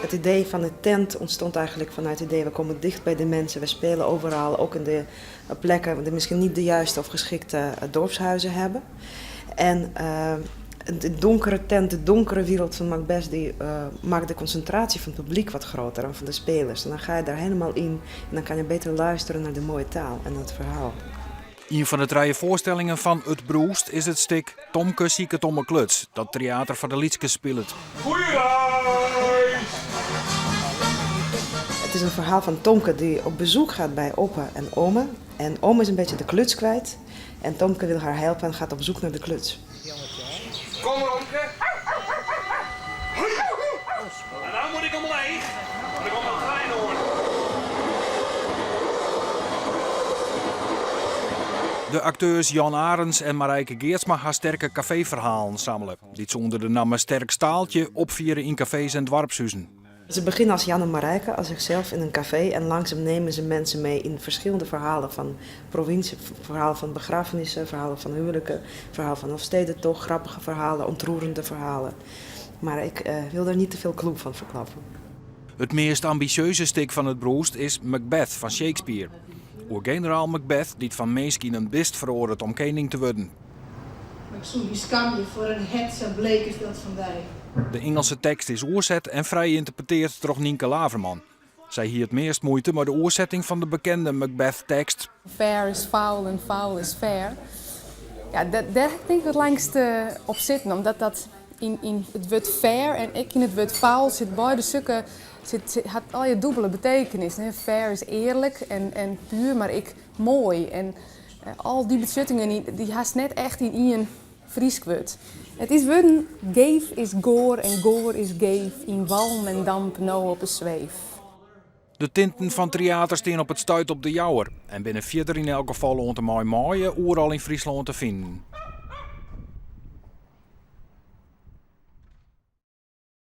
Het idee van de tent ontstond eigenlijk vanuit het idee, we komen dicht bij de mensen, we spelen overal, ook in de plekken die misschien niet de juiste of geschikte dorpshuizen hebben. En de donkere tent, de donkere wereld van Macbeth, die maakt de concentratie van het publiek wat groter en van de spelers. En dan ga je daar helemaal in en dan kan je beter luisteren naar de mooie taal en het verhaal. Ien fan de trije foarstellingen fan It Brûst is it stik Tomke siket om 'e kluts, dat Tryater foar de lytskes spilet. Goeiereis! Het is een verhaal van Tomke die op bezoek gaat bij opa en oma. En oma is een beetje de kluts kwijt. En Tomke wil haar helpen en gaat op zoek naar de kluts. Kom maar, omke. En nou moet ik omleech, want der komt in trein oan. De akteurs Jan Arendz en Marijke Geertsma ha sterke kafeeferhalen sammele, dy't se ûnder de namme Sterk Staaltje opfiere yn kafees en doarpshuzen. Ze beginnen als Jan en Marijke, als zichzelf in een café. En langzaam nemen ze mensen mee in verschillende verhalen van provincie. Verhalen van begrafenissen, verhalen van huwelijken, verhalen van Elfstedentocht, grappige verhalen, ontroerende verhalen. Maar ik wil daar niet te veel clue van verklappen. It meast ambisjeuze stik fan It Brûst is Macbeth fan Shakespeare. Oer generaal Macbeth dy't fan minsk yn in bist feroaret om kening te wurden. Mar ik soe my skamje foar in hert sa bleek as dat fan dy. De Ingelske tekst is oerset en frij ynterpretearre troch Nynke Laverman. Sy hie it meast muoite mei de oersetting fan de bekende Macbeth-tekst. Fair is foul en foul is fair. Ja, dêr tink ik it langst op sitten, omdat dat yn it wurd fair en ek yn it wurd foul sit beide sukke, sit, hat allegear dûbele betekenis. Fair is earlik en puer, mar ek moai. En al dy betsjuttingen dy hast net echt yn ien Frysk wurd. It is wurden, geef is goar en goar is geef, yn walm en damp no op 'e sweef. De tinten fan Tryater stean op it stuit op De Jouwer en binne fierder yn elk gefal oant en mei maaie oeral yn Fryslân te finen.